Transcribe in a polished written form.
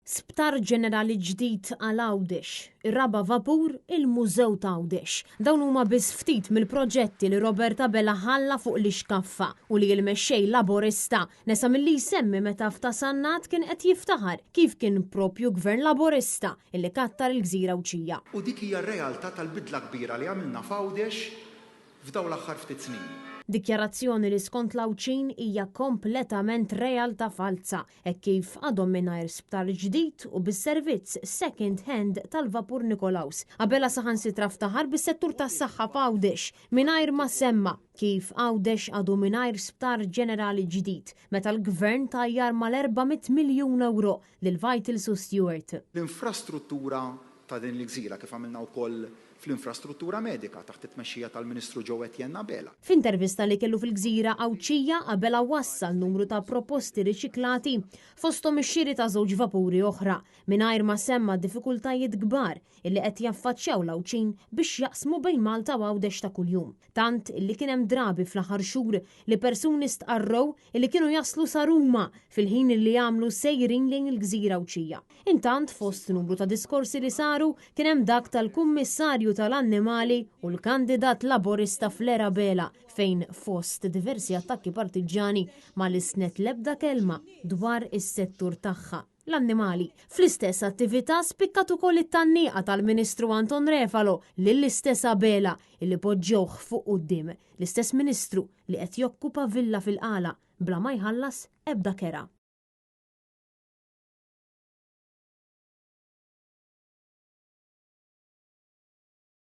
Sptar Ġenerali ġdid għal Għawdex, ir-raba' vapur, il-Mużew ta' Għawdex. Dawn huma biss ftit mill-proġetti li Robert Abela ħalla fuq l-ixkaffa u li l-Mexxej Laburista nesa milli jsemmi meta f'Ta' Sannat kien qed jiftaħar kif kien proprju Gvern Laburista illi kattar il-gżira Għawdxija. U dik hija r-realtà tal-bidla kbira li għamilna f'Għawdex f'dawn l-aħħar ftit snin. Dikjarazzjoni li skont l-Għawdxin hija kompletament realtà falza hekk kif għadhom mingħajr sptar ġdid u bis-servizz second hand tal-vapur Nikolaus. Abela saħansitra ftaħar bis-settur tas-saħħa f'Għawdex mingħajr ma semma kif Għawdex għadu mingħajr sptar ġenerali ġdid meta l-Gvern tajjar mal-400 miljun ewro lil Vitals u Steward. L-infrastruttura ta' din il-gżira kif għamilna wkoll fl-infrastruttura medika taħt it-tmexxija tal-Ministru Joe Etienne Abela. F'intervista li kellu fil-gżira Għawdxija, Abela wassal numru ta' proposti riċiklati fosthom ix-xiri ta' żewġ vapuri oħra, mingħajr ma semma d-diffikultajiet kbar illi qed jaffaċċjaw l-Għawdxin biex jaqsmu bejn Malta u Għawdex ta' kuljum. Tant illi kien hemm drabi fl-aħħar xhur li persuni stqarrew illi kienu jaslu sa Ruma fil-ħin illi jagħmlu sejrin lejn il-gżira Għawdxija. Intant fost numru ta' diskorsi li saru kien hemm dak tal-Kummissarju tal-Annimali u l-kandidat Laburista Fleur Abela fejn fost diversi attakki partiġġjani ma lissnet l-ebda kelma dwar is-settur tagħha, l-annimali. Fl-istess attività spikkat ukoll it-tgħanniqa tal-Ministru Anton Refalo lill-istess Abela illi poġġewh fuq quddiem, l-istess Ministru li qed jokkupa villa fil-Qala bla ma jħallas ebda kera.